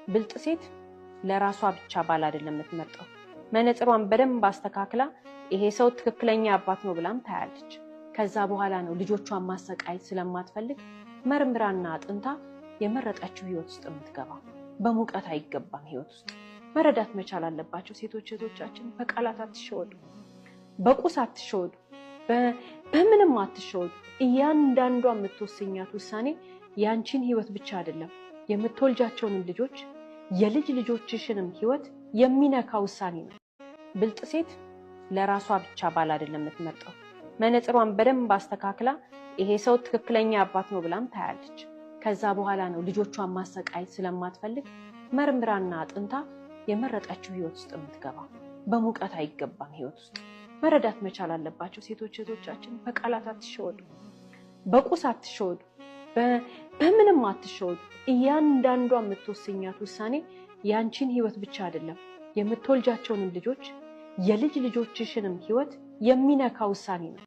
ብልጥ ሴት ለራሷ ብቻ ባል አይደለም የምትመርጠው። መነጽሯን በደንብ አስተካክላ ይሄ ሰው ትክክለኛ አባት ነው ብላም ታያለች። ከዛ በኋላ ነው ልጆቿን ማሰቃየት ስለማትፈልግ መርምራና አጥንታ የመረጠችው ህይወት ውስጥ የምትገባ። በሙቀት አይገባም ህይወት ውስጥ። መረዳት መቻል አለባቸው ሴቶች እህቶቻችን። በቃላት አትሸወዱ፣ በቁስ አትሸወዱ፣ በምንም አትሸወዱ። እያንዳንዷ የምትወስኛት ውሳኔ ያንቺን ህይወት ብቻ አይደለም፣ የምትወልጃቸውንም ልጆች የልጅ ልጆችሽንም ህይወት የሚነካ ውሳኔ ነው። ብልጥ ሴት ለራሷ ብቻ ባል አይደለም የምትመርጠው። መነጽሯን በደንብ አስተካክላ ይሄ ሰው ትክክለኛ አባት ነው ብላም ታያለች። ከዛ በኋላ ነው ልጆቿን ማሰቃየት ስለማትፈልግ መርምራና አጥንታ የመረጠችው ህይወት ውስጥ የምትገባ። በሙቀት አይገባም ህይወት ውስጥ። መረዳት መቻል አለባቸው ሴቶች እህቶቻችን። በቃላት አትሸወዱ፣ በቁስ አትሸወዱ፣ በምንም አትሸወዱ። እያንዳንዷ የምትወስኛት ውሳኔ ያንቺን ህይወት ብቻ አይደለም፣ የምትወልጃቸውንም ልጆች የልጅ ልጆችሽንም ህይወት የሚነካ ውሳኔ ነው።